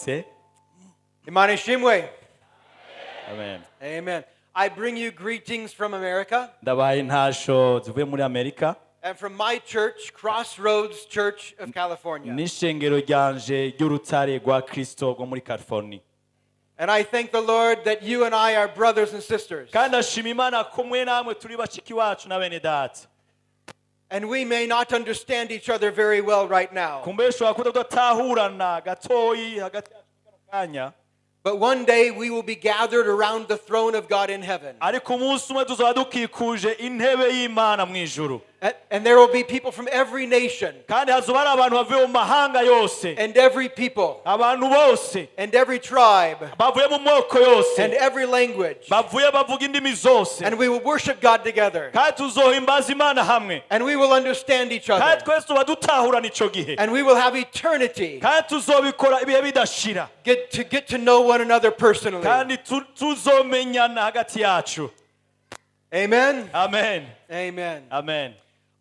Mwaramutse. Imana ishimwe. Amen. Amen. I bring you greetings from America Ndabahaye intasho zivuye muri Amerika and from my church, Crossroads Church of California. N'ishengero ryanje ry'Urutare rwa Kristo rwo muri California. And I thank the Lord that you and I are brothers and sisters. Kandi ndashima Imana ko mwe namwe turi bashiki wacu na bene data. And we may not understand each other very well right now. Kumbe ushobora kuba tudatahurana gatoyi hagati yacu muri kano kanya. But one day we will be gathered around the throne of God in heaven. Ariko umunsi umwe tuzaba dukikuje intebe y'Imana mu ijuru. And there will be people from every nation Kandi hazoba hari abantu bavuye mu mahanga yose and every people abantu bose and every tribe bavuye mu moko yose and every language. Bavuye bavuga indimi zose. And we will worship God together. Kandi tuzohimbaza Imana hamwe. And we will understand each Kandi other. twese tuba dutahurana ico gihe. And we will have eternity Kandi tuzobikora ibihe bidashira. get to know one another personally. Kandi tuzomenyana hagati yacu. Amen. Amen. Amen. Amen.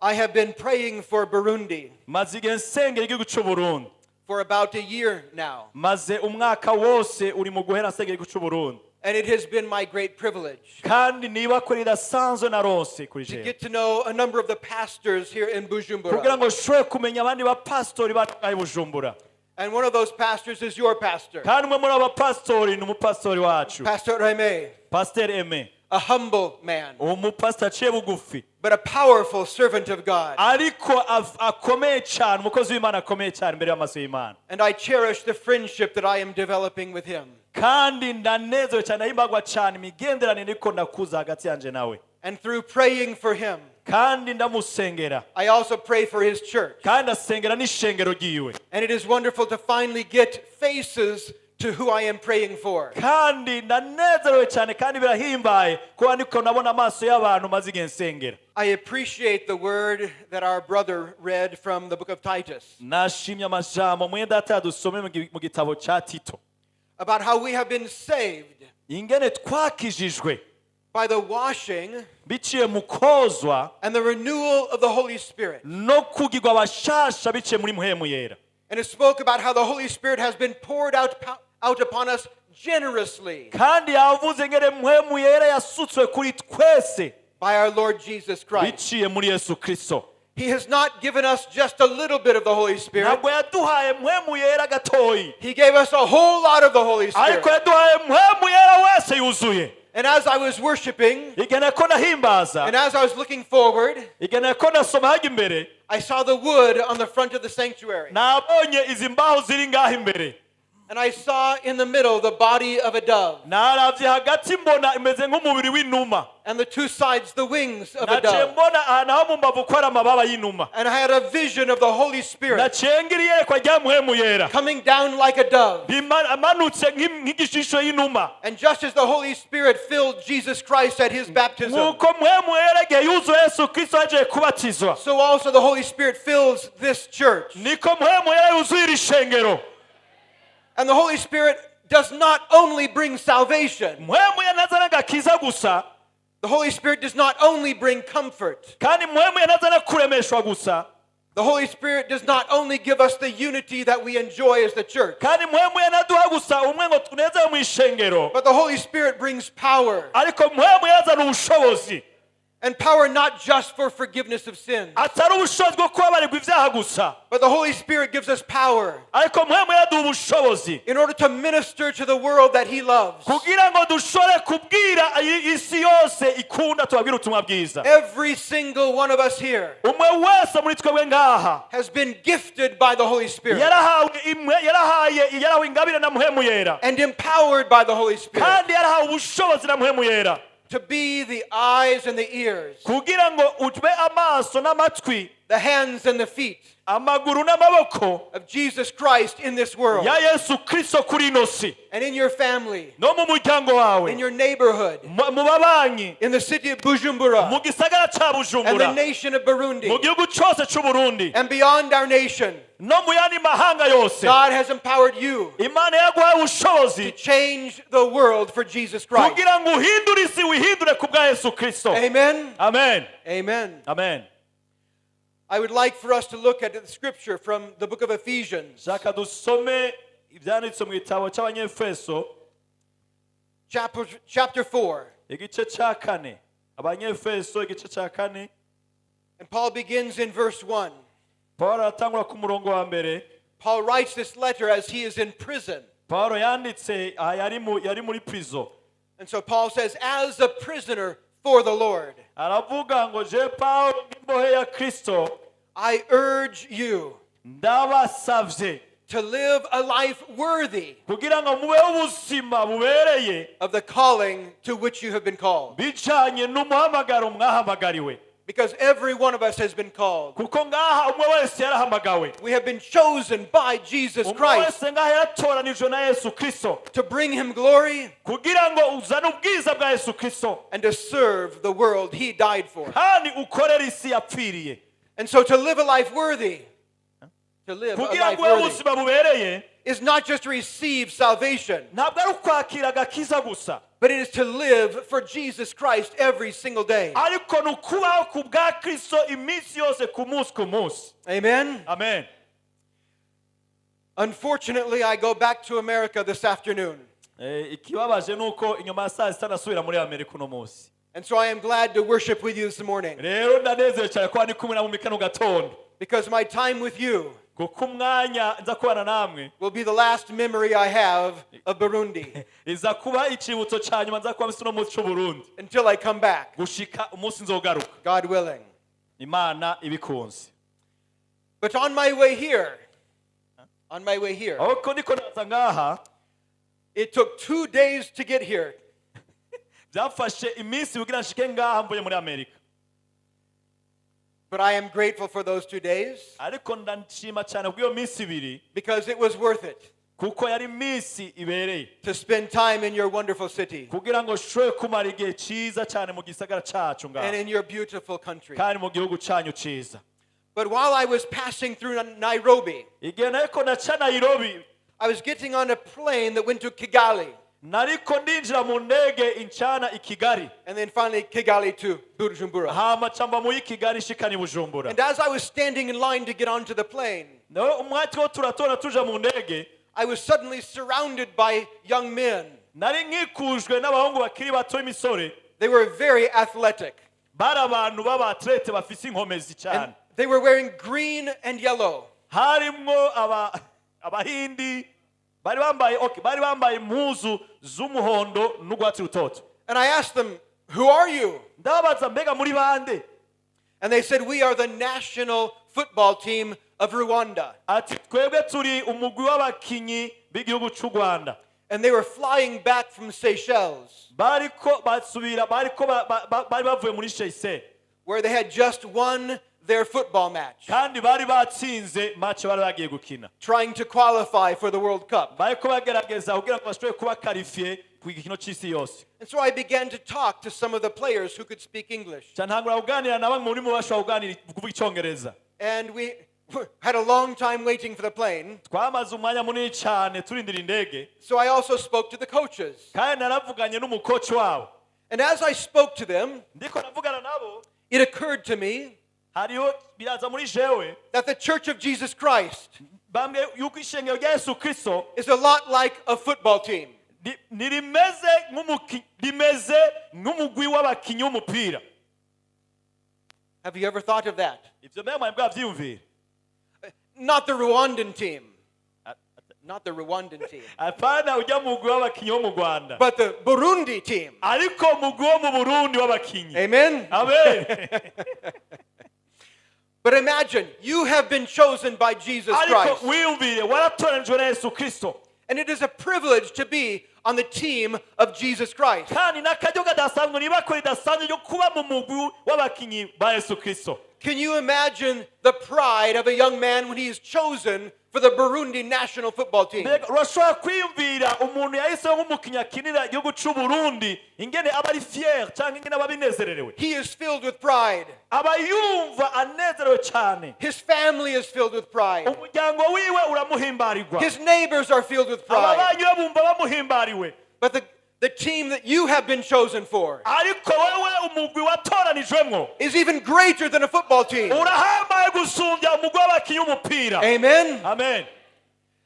I have been praying for Burundi Maze igihe nsengera igihugu c'u Burundi for about a year now. Maze umwaka wose uri mu guhera nsengera igihugu c'u Burundi. And it has been my great privilege Kandi niba ko ridasanzwe naronse kuri to jewe get to know a number of the pastors here in kugira Bujumbura. Ngo nshobore kumenya abandi bapasitori bari i Bujumbura. And one of those pastors is your pastor, Kandi umwe muri abo bapasitori ni umupasitori wacu, Pastor Reme, Pasiteri Eme, a humble man, umupasitori aciye bugufi but a powerful servant of God. Ariko akomeye cyane, umukozi w'Imana akomeye cyane imbere y'amaso y'Imana. And I cherish the friendship that I am developing with him. Kandi ndanezerewe cyane, ndahimbagwa cyane imigenderanire ariko ndakuza hagati yanje nawe. And through praying for him, Kandi ndamusengera, I also pray for his church. Kandi ndasengera n'ishengero ryiwe. And it is wonderful to finally get faces to who I am praying for. Kandi ndanezerewe cyane kandi birahimbaye kuba niko nabona amaso y'abantu maze igihe nsengera. I appreciate the word that our brother read from the book of Titus Nashimye amajambo mwene data yadusome mu gitabo cya Tito about how we have been saved ingene twakijijwe by the washing biciye mu kozwa and the renewal of the Holy Spirit. No kugirwa abashasha biciye muri Mpwemu Yera. And it spoke about how the Holy Spirit has been poured out upon us generously Kandi yavuze ngene Mpwemu Yera yasutswe kuri twese by our Lord Jesus Christ. Biciye muri Yesu Kristo. He has not given us just a little bit of the Holy Spirit. Ntabwo yaduhaye Mpwemu Yera gatoyi, He gave us a whole lot of the Holy ariko Spirit. Yaduhaye Mpwemu Yera wese yuzuye. And as I was worshiping, Igihe ko nahimbaza, and as I was looking forward, igihe ko nasoma hajya imbere, I saw the wood on the front of the sanctuary. Nabonye izi mbaho ziri ngaho imbere. And I saw in the middle the body of a dove, Naravye hagati mbona imeze nk'umubiri w'inuma, and the two sides the wings of a naciye dove. Mbona ahantu aho mu mbavu ko ari amababa y'inuma. And I had a vision of the Holy Spirit Naciye ngira iyerekwa rya Mpwemu Yera coming down like a dove. Amanutse nk'igishusho y'inuma. And just as the Holy Spirit filled Jesus Christ at his baptism, Nk'uko Mpwemu Yera igihe yuzuye Yesu Kristo yagiye kubatizwa, so also the Holy Spirit fills this church. Niko Mpwemu Yera yuzuye iri shengero. And the Holy Spirit does not only bring salvation, Mpwemu Yera ntazana agakiza gusa, the Holy Spirit does not only bring comfort, kandi Mpwemu Yera ntazana kuremeshwa gusa, the Holy Spirit does not only give us the unity that we enjoy as the church, kandi Mpwemu Yera ntaduha gusa umwe ngo tunezere mu ishengero, but the Holy Spirit brings power. Ariko Mpwemu Yera azana ubushobozi. And power not just for forgiveness of sins, Atari ubushobozi bwo kubabarirwa ibyaha gusa, but the Holy Spirit gives us power ariko Mpwemu Yera aduha ubushobozi in order to minister to the world that He loves. Kugira ngo dushobore kubwira isi yose ikunda tubabwire ubutumwa bwiza. Every single one of us here Umwe wese muri twebwe ngaha has been gifted by the Holy Spirit yarahawe imwe yarahaye yarahawe ingabire na Mpwemu Yera and empowered by the Holy Spirit kandi yarahawe ubushobozi na Mpwemu Yera to be the eyes and the ears, kugira ngo ube amaso n'amatwi, the hands and the feet amaguru n'amaboko of Jesus Christ in this world ya Yesu Kristo kuri ino si and in your family, no mu muryango wawe, in your neighborhood, mu babanyi, in the city of Bujumbura mu gisagara ca and the Bujumbura, nation of Burundi mu gihugu cyose c'u Burundi and beyond our nation. No mu yandi mahanga yose. God has empowered you Imana yaguhaye ubushobozi to change the world for Jesus Christ. Kugira ngo uhindure isi wihindure ku bwa Yesu Kristo. Amen. Amen. Amen. Amen. I would like for us to look at the scripture from the book of Ephesians, Shaka dusome Ibyanditse mu gitabo cy'Abanyefeso, chapter 4. Igice cya kane. Abanyefeso igice cya kane. And Paul begins in verse 1. Paul aratangura ku murongo wa mbere. Paul writes this letter as he is in prison. Paul yanditse aha yari muri prison. And so Paul says, "As a prisoner for the Lord, Aravuga ngo je Paul nk'imbohe ya Kristo, I urge you ndabasavye to live a life worthy kugira ngo mubeho ubuzima bubereye of the calling to which you have been called." bijanye n'umuhamagaro mwahamagariwe. Because every one of us has been called. Kuko ngaha umwe wese yarahamagawe. We have been chosen by Jesus Umwe Christ wese ngaha yaratoranijwe na Yesu Kristo to bring him glory kugira ngo uzane ubwiza bwa Yesu Kristo and to serve the world he died for. Kandi ukorere isi yapfiriye. And so to live a life worthy, to live a Kugira life ngo ube worthy, ubuzima bubereye is not just to receive salvation, ntabwo ari ukwakira agakiza gusa, but it is to live for Jesus Christ every single day. Ariko ni ukubaho ku bwa Kristo iminsi yose ku munsi ku munsi. Amen. Amen. Unfortunately, I go back to America this afternoon. Ikibabaje ni uko inyuma ya saa sita nasubira muri Amerika uno munsi. And so I am glad to worship with you this morning Rero ndanezerewe cyane kuba ndi kumwe namwe muri kano gatondo, because my time with you kuko umwanya nza kubana namwe will be the last memory I have of Burundi iza kuba icibutso cya nyuma nza kuba mfise uno munsi c'Uburundi until I come back, gushika umunsi nzogaruka, God willing. Imana ibikunze. But on my way here, on my way here, Ahubwo ndiko naza ngaha, it took 2 days to get here. Byafashe iminsi kugira nshike ngaha mvuye muri Amerika. But I am grateful for those 2 days Ariko ndashima cyane kubw'iyo minsi ibiri, because it was worth it kuko yari iminsi ibereye to spend time in your wonderful city kugira ngo nshobore kumara igihe cyiza cyane mu gisagara cacu and ngaha in your beautiful country. kandi mu gihugu cyanyu cyiza. But while I was passing through Nairobi, Igihe nariko naca Nairobi, I was getting on a plane that went to Kigali nariko ndinjira mu ndege incana i Kigali, and then finally Kigali to Bujumbura. Hama camba muri Kigali nshikana i Bujumbura. And as I was standing in line to get onto the plane, Nawe umwanya wo turatora tuja mu ndege, I was suddenly surrounded by young men. Nari nkikujwe n'abahungu bakiri bato b'imisore. They were very athletic. Bari abantu b'abatlete bafise inkomezi cyane. And they were wearing green and yellow. Harimwo aba abahindi bari bambaye, okay, bari bambaye impuzu z'umuhondo n'urwatsi rutoto. And I asked them, "Who are you?" Ndababaza mbega muri bande? And they said, "We are the national football team of Rwanda." Ati twebwe turi umugwi w'abakinyi b'igihugu cy'u Rwanda. And they were flying back from Seychelles, Bariko basubira bariko bari bavuye muri Seychelles, where they had just won their football match, kandi bari batsinze match bari bagiye gukina, trying to qualify for the World Cup. Bariko bagerageza kugira ngo bashobore kuba qualifié ku gikino c'isi yose. And so I began to talk to some of the players who could speak English. Ca ntangura kuganira na bamwe muri mu bashobora kuganira kuvuga icongereza. And we had a long time waiting for the plane. Twamaze umwanya munini cyane turindira indege. So I also spoke to the coaches. Kandi naravuganye n'umukoci wabo. And as I spoke to them, Ndiko navugana nabo, it occurred to me hariho biraza muri jewe that the Church of Jesus Christ bambwiye yuko ishengero rya Yesu Kristo is a lot like a football team. Rimeze nk'umugwi w'abakinyi w'umupira. Have you ever thought of that? Ivyo mbega mwari bwavyiyumvira? Not the Rwandan team. Not the Rwandan team. Apana ujya mugwi w'abakinyi wo mu Rwanda, But the Burundi team. ariko mugwi wo mu Burundi w'abakinyi. Amen? Amen. But imagine you have been chosen by Jesus Ariko Christ. wiyumvire waratoranijwe na Yesu Kristo. And it is a privilege to be on the team of Jesus Christ. Kandi n'akaryo kadasanzwe nibako ridasanzwe ryo kuba mu mugwi w'abakinyi ba Yesu Kristo. Can you imagine the pride of a young man when he is chosen for the Burundi national football team? Mbega urashobora kwiyumvira umuntu yahisemo nk'umukinnyi akinira igihugu cy'u Burundi ingene aba ari fier cyangwa ingene aba abinezererewe? He is filled with pride. Aba yumva anezerewe cyane. His family is filled with pride. Umuryango wiwe uramuhimbarirwa. His neighbors are filled with pride. Ababanyi be bumva bamuhimbariwe. But the team that you have been chosen for Ariko wewe umugwi watoranijwemwo is even greater than a football team. urahambaye gusumbya umugwi w'abakinyi w'umupira. Amen. Amen.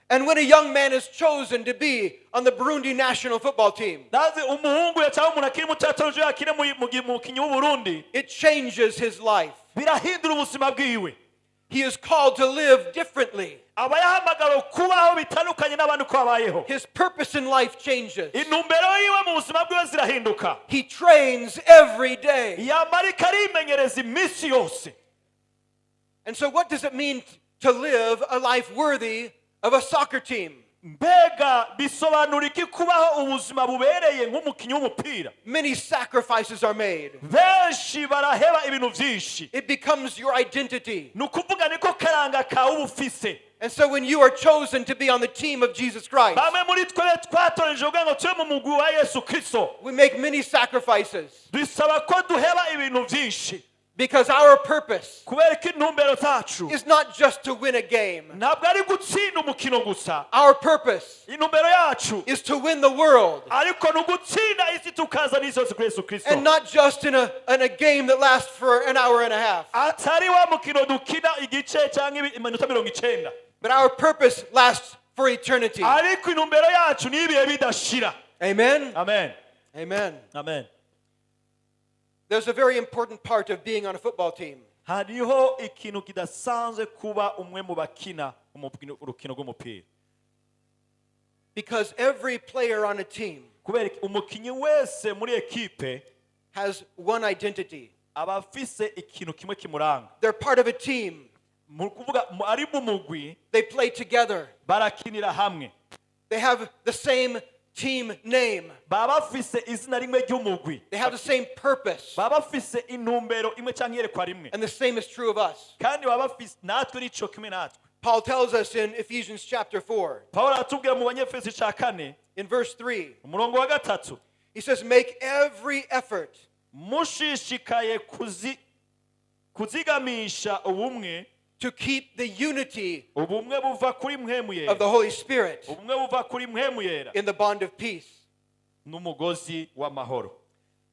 And when a young man is chosen to be on the Burundi national football team, Ndazi umuhungu ya cyangwa umuntu akiri muto yatorejwe yakine mu mukinyi w'Uburundi, it changes his life. Birahindura ubuzima bwiwe. He is called to live differently. Aba yahamagawe kubaho bitandukanye n'abandi uko babayeho. His purpose in life changes. Intumbero yiwe mu buzima bwiwe zirahinduka. He trains every day. Yamarika arimenyereza iminsi yose. And so, what does it mean to live a life worthy of a soccer team? Mbega bisobanura iki kubaho ubuzima bubereye nk'umukinnyi w'umupira? Many sacrifices are made. Benshi baraheba ibintu byinshi. It becomes your identity. Ni ukuvuga niko karanga kawe uba ufise. And so, when you are chosen to be on the team of Jesus Christ, Bamwe muri twe twatoranije kugira ngo tube mu mugwi wa Yesu Kristo, we make many sacrifices bisaba ko duheba ibintu byinshi because our purpose kubera ko intumbero zacu is not just to win a game. Ntabwo ari gutsinda umukino gusa. Our purpose Intumbero yacu is to win the world, ariko ni ugutsinda isi tukazana isi yose kuri Yesu Kristo, and not just in a game that lasts for an hour and a half. Atari wa mukino dukina igice cyangwa iminota 90. But our purpose lasts for eternity. Ariko intumbero yacu ni ibihe bidashira. Amen. Amen. Amen. Amen. There's a very important part of being on a football team. Hariho ikintu kidasanzwe kuba umwe mu bakina urukino rw'umupira. Because every player on a team Kubera iki? Umukinnyi wese muri ekipe has one identity. Aba afise ikintu kimwe kimuranga. They're part of a team. Mu kuvuga ari mu mugwi. They play together. Barakinira hamwe. They have the same team name. Baba bafise izina rimwe ry'umugwi. They have the same purpose. Baba bafise intumbero imwe cyangwa iyerekwa rimwe. And the same is true of us. Kandi baba bafise natwe nico kimwe natwe. Paul tells us in Ephesians chapter 4, Pawulo aratubwira mu Banyefesi ca kane, in verse 3, umurongo wa gatatu, he says, "Make every effort mushishikaye kuzigamisha ubumwe to keep the unity ubumwe buva kuri Mpwemu Yera of the Holy Spirit ubumwe buva kuri Mpwemu Yera in the bond of peace." n'umugozi w'amahoro.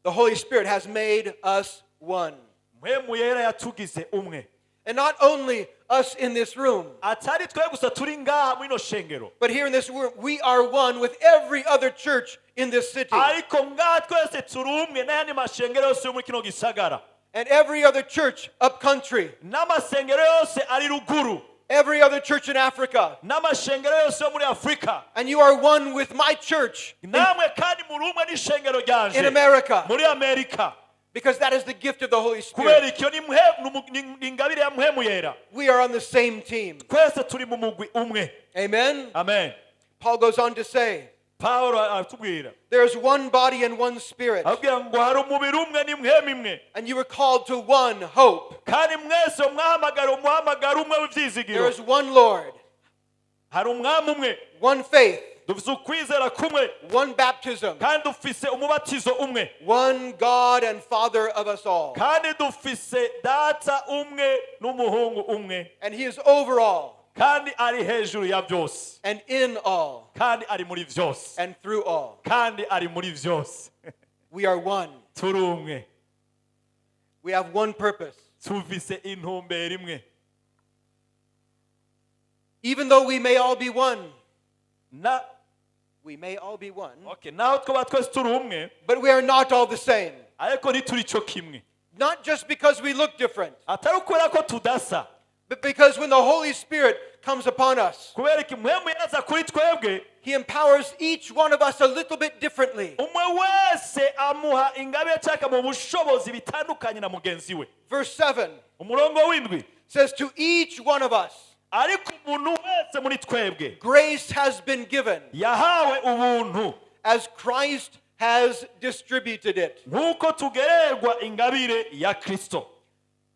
The Holy Spirit has made us one. Mpwemu Yera yatugize umwe. And not only us in this room, Atari twe gusa turi ngaha muri ino shengero, but here in this room, we are one with every other church in this city ariko ngaha twese turi umwe n'ayandi mashengero yose yo muri kino gisagara and every other church up country, n'amasengero yose ari ruguru every other church in Africa. N'amashengero yose yo muri Afurika. And you are one with my church Namwe kandi muri umwe n'ishengero ryanje in America muri Amerika because that is the gift of the Holy kubera Spirit. icyo ni ingabire ya Mpwemu Yera. We are on the same team. Twese turi mu mugwi umwe. Amen. Amen. Paul goes on to say, Pawulo aratubwira, there's one body and one spirit, arabwira ngo hari umubiri umwe n'impwemu imwe, and you were called to one hope. Kandi mwese mwahamagara umuhamagaro umwe w'ibyizigiro. There is one Lord, Hari umwami umwe, one faith, dufise ukwizera kumwe, one baptism, kandi dufise umubatizo umwe, one God and Father of us all. Kandi dufise data umwe n'umuhungu umwe, And he is over all kandi ari hejuru ya byose, and in all kandi ari muri byose, and through all. Kandi ari muri byose. We are one. Turi umwe. We have one purpose. Tufise intumbero imwe. Even though we may all be one, Na we may all be one, okay, naho twaba twese turi umwe, but we are not all the same. Ariko ntituri cyo kimwe. Not just because we look different, Atari ukubera ko tudasa, but because when the Holy Spirit comes upon us, kubera iki Mpwemu yaza kuri twebwe, He empowers each one of us a little bit differently. Umwe wese amuha ingabire cyangwa mu bushobozi bitandukanye na mugenzi we. Verse 7 Umurongo w'indwi says, "To each one of us, ariko umuntu wese muri twebwe grace has been given yahawe ubuntu as Christ has distributed it." nk'uko tugererwa ingabire ya Kristo.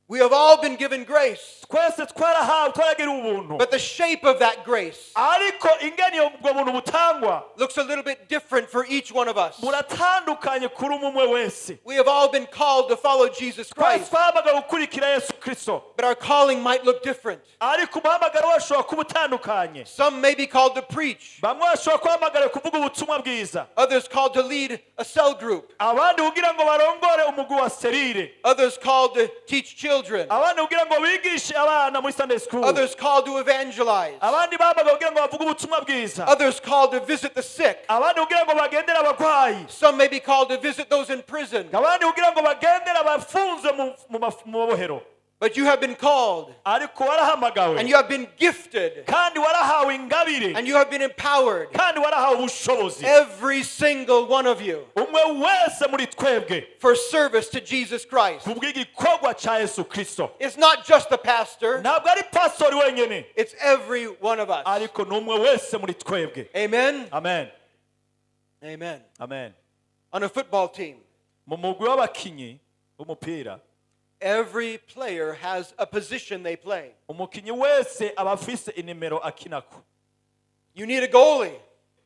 We have all been given grace, Twese twarahawe twaragira ubuntu, but the shape of that grace ariko ingene iyo ubwo buntu butangwa looks a little bit different for each one of us. Buratandukanye kuri umwe umwe wese. We have all been called to follow Jesus Twese Christ, twahamagawe gukurikira Yesu Kristo, but our calling might look different. Ariko umuhamagaro wacu ushobora kuba utandukanye. Some may be called to preach, Bamwe bashobora guhamagara kuvuga ubutumwa bwiza, others called to lead a cell group, abandi kugira ngo barongore umugwi wa cellule, others called to teach children, children. Abandi kugira ngo bigishe abana muri Sunday school. Others called to evangelize. Abandi bahamagawe kugira ngo bavuge ubutumwa bwiza. Others called to visit the sick. Abandi kugira ngo bagendere abarwayi. Some may be called to visit those in prison. Abandi kugira ngo bagendere abafunzwe mu mabohero. But you have been called Ariko warahamagawe and you have been gifted kandi warahawe ingabire and you have been empowered. kandi warahawe ubushobozi. Every single one of you Umwe wese muri twebwe for service to Jesus Christ. kubw'igikorwa cya Yesu Kristo. It's not just the pastor, Ntabwo ari pastori wenyine, it's every one of us. ariko ni umwe wese muri twebwe. Amen. Amen. Amen. Amen. On a football team, Mu mugwi w'abakinyi b'umupira, every player has a position they play. Umukinyi wese aba afise inimero akinako. You need a goalie.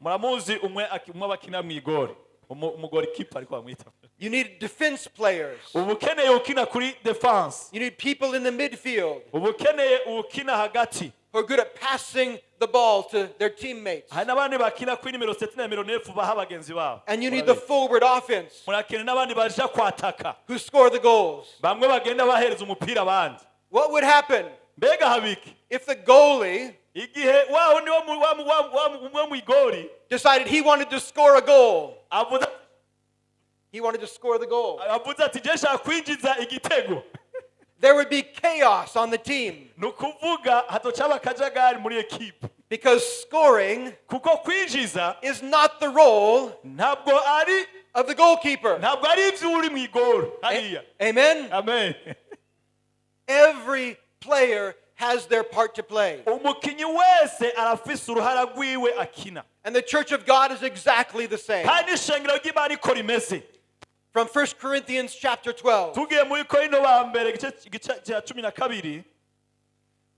Muramuzi umwe abakina mu igori, umugolikipa ariko bamwita. You need defense players. Uba ukeneye ukina kuri defense. You need people in the midfield Uba ukeneye uwukina hagati. Who are good at passing the ball to their teammates. Hari n'abandi bakina kuri nimero 7 na nimero 9 baha bagenzi babo. And you need the forward offense Murakeneye n'abandi baja kwataka, who score the goals. bamwe bagenda bahereza umupira abandi. What would happen Mbega habiki if the goalie igihe wa wundi wo mu- wa mu- wa wa umwe mu igori decided he wanted to score a goal? Avuze He wanted to score the goal. Avuze ati je nshaka kwinjiza igitego. There would be chaos on the team Ni ukuvuga hazoca akajagari muri ekipe because scoring kuko kwinjiza is not the role ntabwo ari of the goalkeeper. Ntabwo ari ibyo uri mu igori hariya. Amen. Amen. Every player has their part to play. Umukinyi wese arafise uruhara rwiwe akina. And the church of God is exactly the same. Kandi ishengero ry'Imana iko rimeze. From 1 Corinthians chapter 12, Tugiye muri Korinto ba mbere igice cya 12,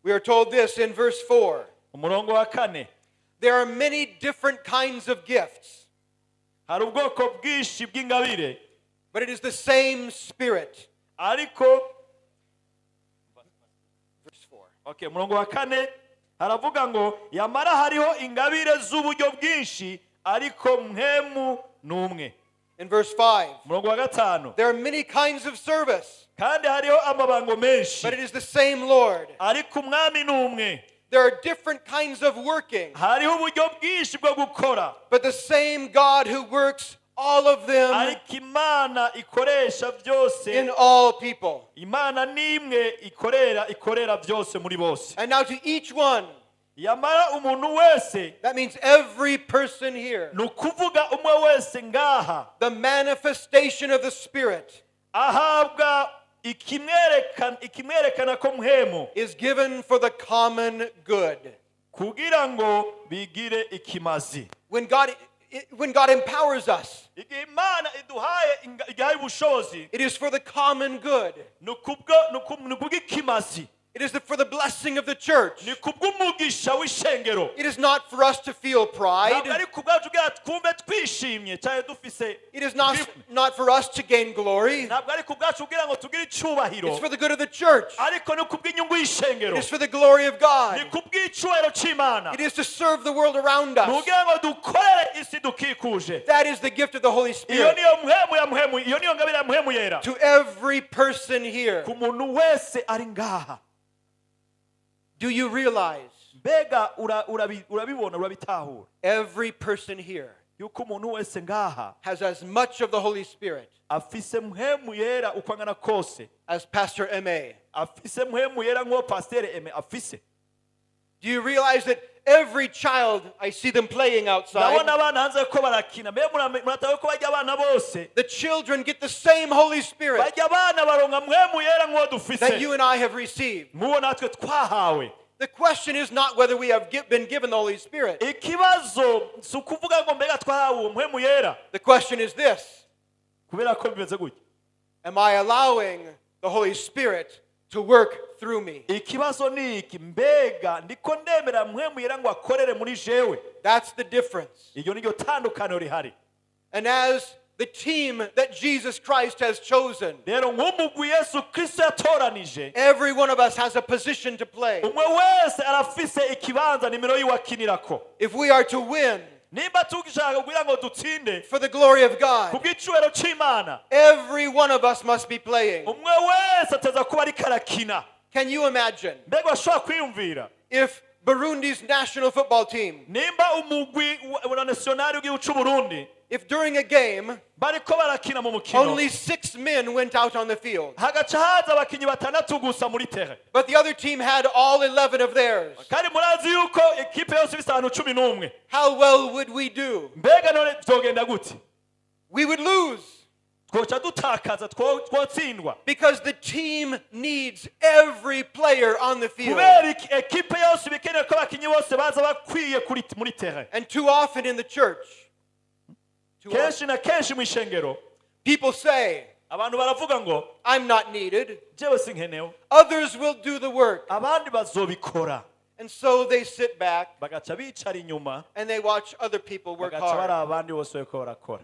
we are told this in verse 4. Umurongo wa 4. There are many different kinds of gifts, Hari ubwoko bwinshi bw'ingabire, but it is the same Spirit. Ariko Verse 4. Okay, umurongo wa 4 haravuga ngo yamara hariho ingabire z'uburyo bwinshi ariko mpwemu n'umwe. In verse 5, Umurongo wa 5, there are many kinds of service, kandi hariho amabango menshi, but it is the same Lord. Ariko umwami ni umwe. There are different kinds of working, Hariho uburyo bwinshi bwo gukora, but the same God who works all of them ariko Imana ikoresha byose in all people. Imana ni imwe ikorera byose muri bose. And now to each one, Yamara umuntu wese, that means every person here, ni ukuvuga umwe wese ngaha, the manifestation of the Spirit ahabwa ikimwerekana ko mpwemu is given for the common good. Kugira ngo bigire ikimazi. When God empowers us, Igihe Imana iduhaye igihaye ubushobozi, it is for the common good. Ni kubw'ikimazi. It is for the blessing of the church. Ni kubw'umugisha w'ishengero. It is not for us to feel pride. Ntabwo ari kubwacu kugira twumve twishimye cyangwa dufise It is not for us to gain glory. Ntabwo ari kubwacu kugira ngo tugire icyubahiro, It's for the good of the church. ariko ni kubw'inyungu y'ishengero. It is for the glory of Ni God. kubw'icyubahiro cy'Imana. It is to serve the world around Ni us. kugira ngo dukorere isi dukikuje. That is the gift of the Holy Iyo Spirit niyo mpwemu ya mpwemu, iyo niyo ngabire ya mpwemu yera to every person here. ku muntu wese ari ngaha. Do you realize Mbega urabibona urabitahura every person here yuko umuntu wese ngaha has as much of the Holy Spirit afise mpwemu yera uko angana kose as Pastor M.A.? Afise mpwemu yera nk'uwo pasiteri Eme afise? Do you realize that every child, I see them playing outside, Ndabona abana hanze ko barakina mbe muratawe ko bajya abana bose the children get the same Holy Spirit bajya abana baronka mpwemu yera nk'uwo dufise that you and I have received? nk'uwo natwe twahawe. The question is not whether we have been given the Holy Spirit. Ikibazo si ukuvuga ngo mbega twahawe uwo mpwemu yera. The question is this: Kubera ko bimeze gutya, Am I allowing the Holy Spirit to work through me? Ikibazo ni iki mbega ndiko ndemera mpwemu yera ngo akorere muri jewe? That's the difference. Iryo niryo tandukaniro rihari. And as the team that Jesus Christ has chosen, Rero nk'umugwi Yesu Kristo yatoranije, every one of us has a position to play. Umwe wese arafise ikibanza nimero yiwe akinirako. If we are to win, Nimba tugishaka kugira ngo dutsinde for the glory of God, kubw'icubahiro c'Imana, every one of us must be playing. Umwe wese ateza kuba ariko arakina. Can you imagine Mbega washobora kwiyumvira if Burundi's national football team, nimba umugwi wa nationale w'igihugu c'u Burundi if during a game bariko barakina mu mukino only 6 men went out on the field, hagaca haza abakinyi batandatu gusa muri terrain, but the other team had all 11 of theirs? Kandi murazi yuko ekipe yose ifise abantu 11. How well would we do? Mbega none vyogenda gute? We would lose Twoca dutakaza, twotsindwa because the team needs every player on the field. Kubera iki ekipe yose iba ikeneye ko abakinyi bose baza bakwiye kuri muri terrain. And too often in the church, too often, Kenshi na kenshi mu ishengero people say, abantu baravuga ngo "I'm not needed. Jewe sinkenewe. Others will do the work." Abandi bazobikora. And so they sit back Bagaca bicara inyuma and they watch other people work bagaca hard. bari abandi bose bariko barakora.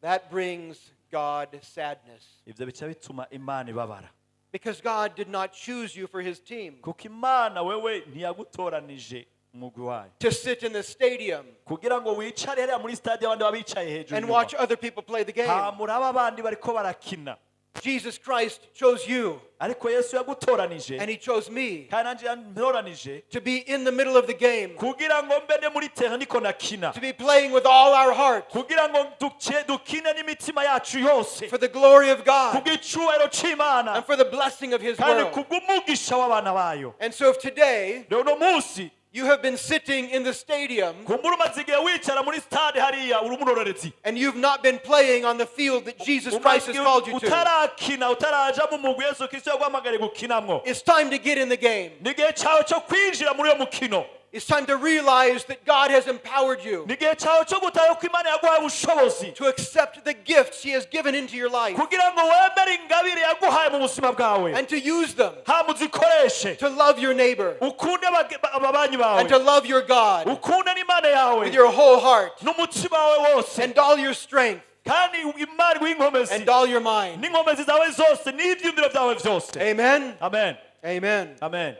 That brings God sadness Ivyo bica bituma Imana ibabara because God did not choose you for his team kuko Imana wewe ntiyagutoranije umugwi wayo to sit in the stadium kugira ngo wicare hariya muri stade abandi baba bicaye hejuru and inyuma. watch other people play the game. Hama urabe abandi bariko barakina. Jesus Christ chose you Ariko Yesu yagutoranije and he chose me kandi nanje yantoranije to be in the middle of the game, kugira ngo mbe ne muri terrain niko nakina to be playing with all our heart kugira ngo dukine n'imitima yacu yose for the glory of God kubw'icubahiro c'Imana and for the blessing of his kandi world. Kubw'umugisha w'abana bayo. And so if today Rero uno munsi you have been sitting in the stadium kumbura umaze igihe wicara muri stade hariya uri umurorerezi and you've not been playing on the field that Jesus Christ has called you to, utarakina utaraja mu mugwi Yesu Kristo yaguhamagariye gukinamwo, it's time to get in the game. Ni igihe cyawe cyo kwinjira muri uyo mukino. It's time to realize that God has empowered you Ni igihe cyawe cyo gutaha ko Imana yaguhaye ubushobozi to accept the gifts he has given into your life kugira ngo wemere ingabire yaguhaye mu buzima bwawe and to use them hama uzikoreshe to love your neighbor ukunde ababanyi bawe and to love your God ukunde n'Imana yawe with your whole heart n'umutima wawe wose and all your strength kandi Imana iguhe inkomezi and all your mind. N'inkomezi zawe zose n'ibyiyumviro byawe byose. Amen. Amen. Amen. Amen.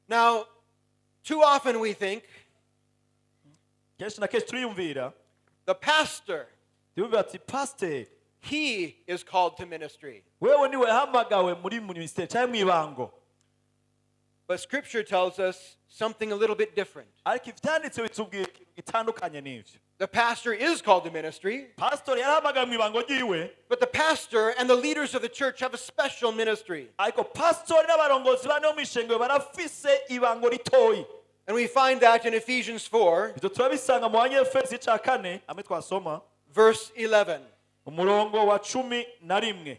Now, too often we think Kenshi na kenshi turiyumvira the pastor, tuyumvira ati pasiteri he is called to ministry. Wewe niwe yahamagawe muri minisiteri cyangwa mu ibango. But scripture tells us something a little bit different. Ariko ibyanditse bitubwira ikintu gitandukanye n'ibyo. The pastor is called to ministry, Pasitori yarahamagawe mu ibango ryiwe but the pastor and the leaders of the church have a special ministry. Ariko pasitori n'abarongozi bane bo mu ishengero barafise ibango ritoyi. And we find that in Ephesians 4, Ibyo turabisanga mu Banyefesi cya kane hamwe twasoma verse 11. umurongo wa 11.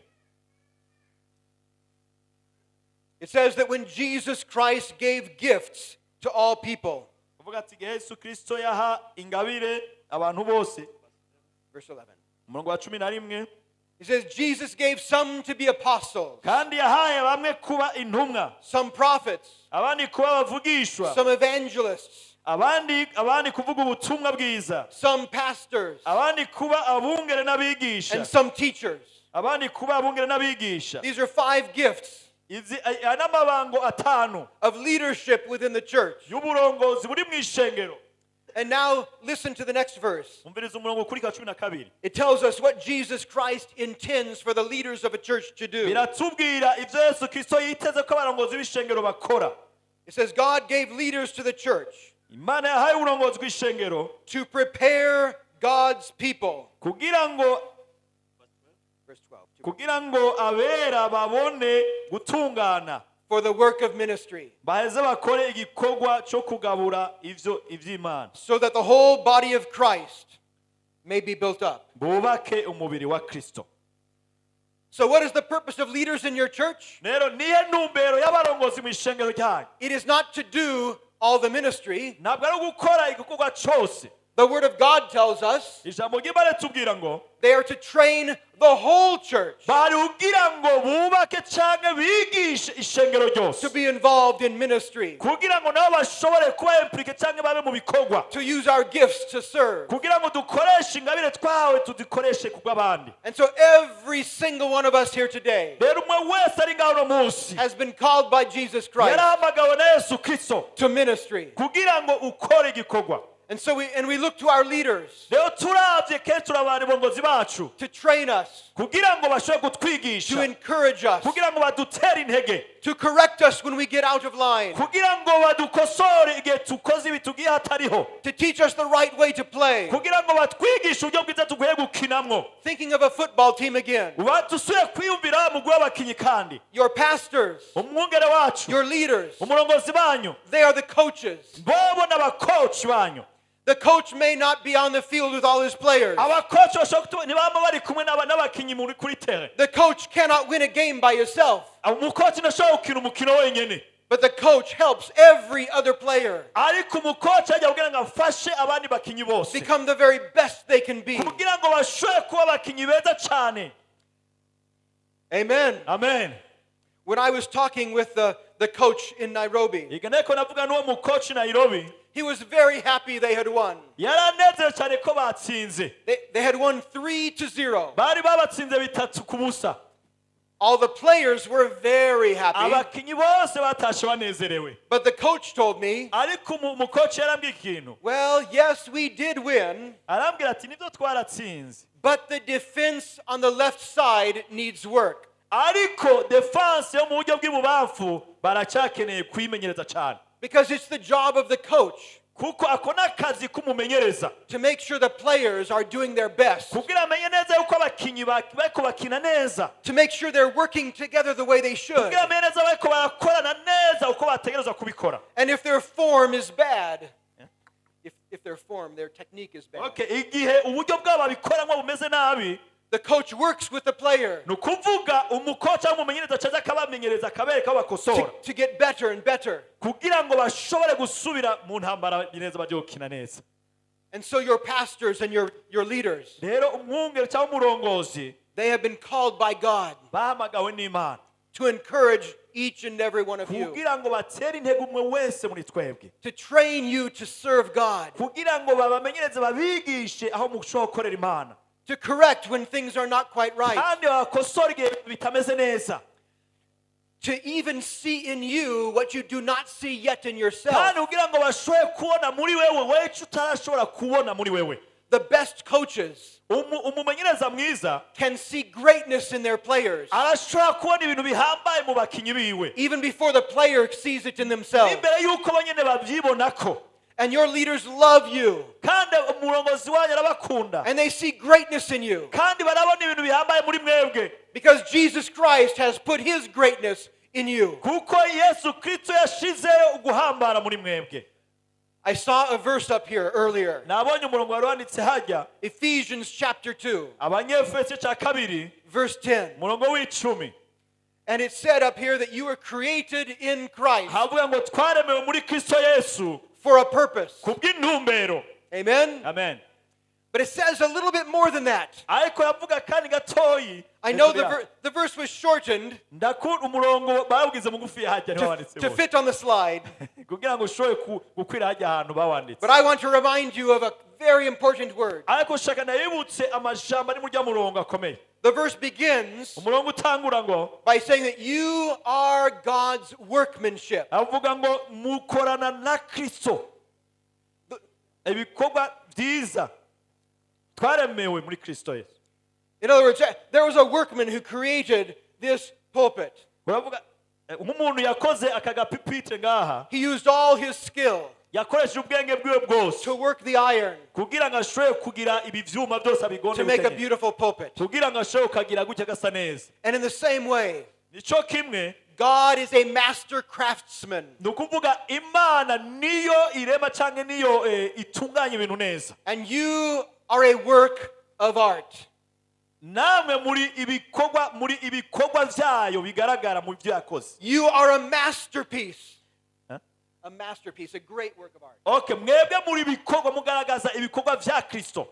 It says that when Jesus Christ gave gifts to all people, Uvuga ati igihe Yesu Kristo yaha ingabire abantu bose verse 11. umurongo wa 11. He says, Jesus gave some to be apostles, Kandi yahaye bamwe kuba intumwa, some prophets, abandi kuba abavugishwa, some evangelists, abandi kuvuga ubutumwa bwiza, some pastors, abandi kuba abungere n'abigisha, and some teachers. Abandi kuba abungere n'abigisha. These are five gifts Izi aya n'amabango atanu of leadership within the church. Y'uburongozi buri mu ishengero. And now listen to the next verse. Umviriza umurongo kuri ka 12. It tells us what Jesus Christ intends for the leaders of a church to do. Biratubwira ibyo Yesu Kristo yiteze ko abarongozi b'ishengero bakora. It says, God gave leaders to the church Imana yahaye uburongozi bw'ishengero to prepare God's people. Kugira ngo Verse 12. Kugira ngo abera babone gutungana For the work of ministry, baheze bakore igikorwa cyo kugabura ivyo ivy'Imana so that the whole body of Christ may be built up. Bubake umubiri wa Kristo. So, what is the purpose of leaders in your church? Rero nihe ntumbero y'abarongozi mu ishengero ryanyu? It is not to do all the ministry. Ntabwo ari ugukora igikorwa cyose. The Word of God tells us Ijambo ry'Imana ritubwira ngo they are to train the whole church bari kugira ngo bubake canke bigishe ishengero ryose to be involved in ministry, kugira ngo nabo bashobore kuba impliqué canke babe mu bikorwa to use our gifts to serve. Kugira ngo dukoreshe ingabire twahawe tuzikoreshe kubw'abandi. And so, every single one of us here today Rero umwe wese ari ngaho uno munsi has been called by Jesus Christ yarahamagawe na Yesu Kristo to ministry. Kugira ngo ukore igikorwa. And so we look to our leaders Rero turabye kenshi turaba abarongozi bacu to train us, kugira ngo bashobore to kutwigisha, encourage us, kugira ngo badutere intege, to correct us when we get out of line, kugira ngo badukosore igihe tukoze ibi tugiye hatariho, to teach us the right way to play. Kugira ngo batwigishe uburyo bwiza dukwiye gukinamwo. Thinking of a football team again. Dusubire kwiyumvira mugwi w'abakinyi kandi. Your pastors, Umwungere wacu, your leaders, umurongozi banyu, they are the coaches. Bobo n'abakoci banyu. The coach may not be on the field with all his players. Abakoci bashobora kutuba ntibaba bari kumwe n'abakinyi muri kuri terrain. The coach cannot win a game by himself, Umukoci ntashobora gukina umukino wenyine, but the coach helps every other player ariko umukoci ajya kugira ngo afashe abandi bakinyi bose become the very best they can be. Kugira ngo bashobore kuba abakinyi beza cyane. Amen. Amen. When I was talking with the coach in Nairobi, Iga nteko navuga n'uwo mukoci Nairobi, he was very happy they had won. Yaranezerewe cyane ko batsinze. They had won 3-0. Bari babatsinze 3-0. All the players were very happy. Abakinyi bose batashe banezerewe. But the coach told me, Ariko umukoci yarambwiye ikintu. "Well, yes, we did win, Arambwira ati nibyo twaratsinze, but the defense on the left side needs work." Ariko defense yo mu buryo bw'ibubamfu baracyakeneye kuyimenyereza cyane. Because it's the job of the coach Kuko ako ni akazi k'umumenyereza to make sure the players are doing their best, kugira amenye neza yuko abakinyi bariko bakina neza, to make sure they're working together the way they should. Kugira amenye neza bariko barakorana neza uko bategerezwa kubikora. And if their form is bad, if their form, their technique is bad, Okay, igihe uburyo bwabo babikoramo bumeze nabi, the coach works with the player ni ukuvuga umukoca w'umumenyereza acaza akabamenyereza akabereka aho bakosora to get better and better. Kugira ngo bashobore gusubira mu ntambara neza bajye gukina neza. And so your pastors and your leaders, Rero umwungere cyangwa umurongozi, they have been called by God bahamagawe n'Imana to encourage each and every one of you, kugira ngo batere intego umwe wese muri twebwe, to train you to serve God, kugira ngo babamenyereze babigishe aho mushobora gukorera Imana, to correct when things are not quite right, kandi babakosore igihe bitameze neza, to even see in you what you do not see yet in yourself. Kandi kugira ngo bashobore kubona muri wewe wewe utarashobora kubona muri wewe. The best coaches Umumenyereza mwiza can see greatness in their players arashobora kubona ibintu bihambaye mu bakinyi biwe even before the player sees it in themselves. imbere y'uko bonyine babyibonako. And your leaders love you Kandi umurongozi wanyu arabakunda and they see greatness in you kandi barabona ibintu bihambaye muri mwebwe because Jesus Christ has put his greatness in you. Kuko Yesu Kristo yashizeyo guhambara muri mwebwe. I saw a verse up here earlier. Nabonye umurongo wari wanditse hajya. Ephesians chapter 2, Abanyefeso cya kabiri, verse 10. Umurongo w'icumi. And it said up here that you were created in Christ Havuga ngo twaremewe muri Kristo Yesu for a purpose. Kubw'intumbero. Amen? Amen. But it says a little bit more than that. Ariko yavuga kandi gatoyi. I know the verse was shortened Ndakunda umurongo bawugize mugufi hajya niho to, wanditse to bose. fit on the slide. Kugira ngo ushobore gukwira hajya ahantu bawanditse. But I want to remind you of a very important word. Ariko shaka nabibutse amajambo ari muri rya murongo akomeye. The verse begins Umurongo utangura ngo by saying that you are God's workmanship. Avuga ngo mukorana na Kristo ibikorwa byiza twaremewe muri Kristo Yesu. In other words, there was a workman who created this pulpit. Uravuga nk'umuntu yakoze aka gapipitre ngaha. He used all his skill Yakoresheje ubwenge bwiwe bwose to work the iron kugira ngo ashobore kugira ibi vyuma byose abigonde to make a gutya nyene. Beautiful pulpit. Kugira ngo ashobore kukagira gutya gasa neza. And in the same way, Nico kimwe, God is a master craftsman. Ni ukuvuga Imana niyo irema cyangwa niyo itunganya ibintu neza. And you are a work of art. Namwe muri ibikorwa byayo bigaragara mu byo yakoze. You are a masterpiece. Huh? A masterpiece, a great work of art. Okay, mwebwe muri ibikorwa mugaragaza ibikorwa bya Kristo.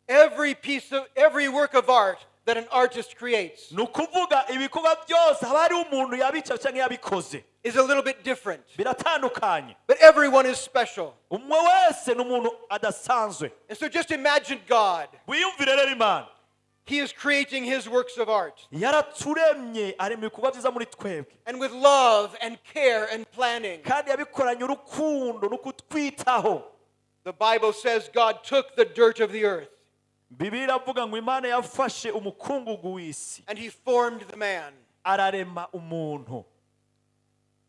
Every work of art that an artist creates Ni ukuvuga ibikorwa byose haba hariho umuntu yabica cyangwa yabikoze is a little bit different. Biratandukanye. But everyone is special. Umwe wese ni umuntu adasanzwe. And so just imagine God. Wiyumvire rero Imana. He is creating his works of art. Yaraturemye arema ibikorwa byiza muri twebwe. And with love and care and planning, Kandi yabikoranye urukundo no kutwitaho, The Bible says God took the dirt of the earth Bibiliya iravuga ngo Imana yafashe umukungugu w'isi and he formed the man. Ararema umuntu.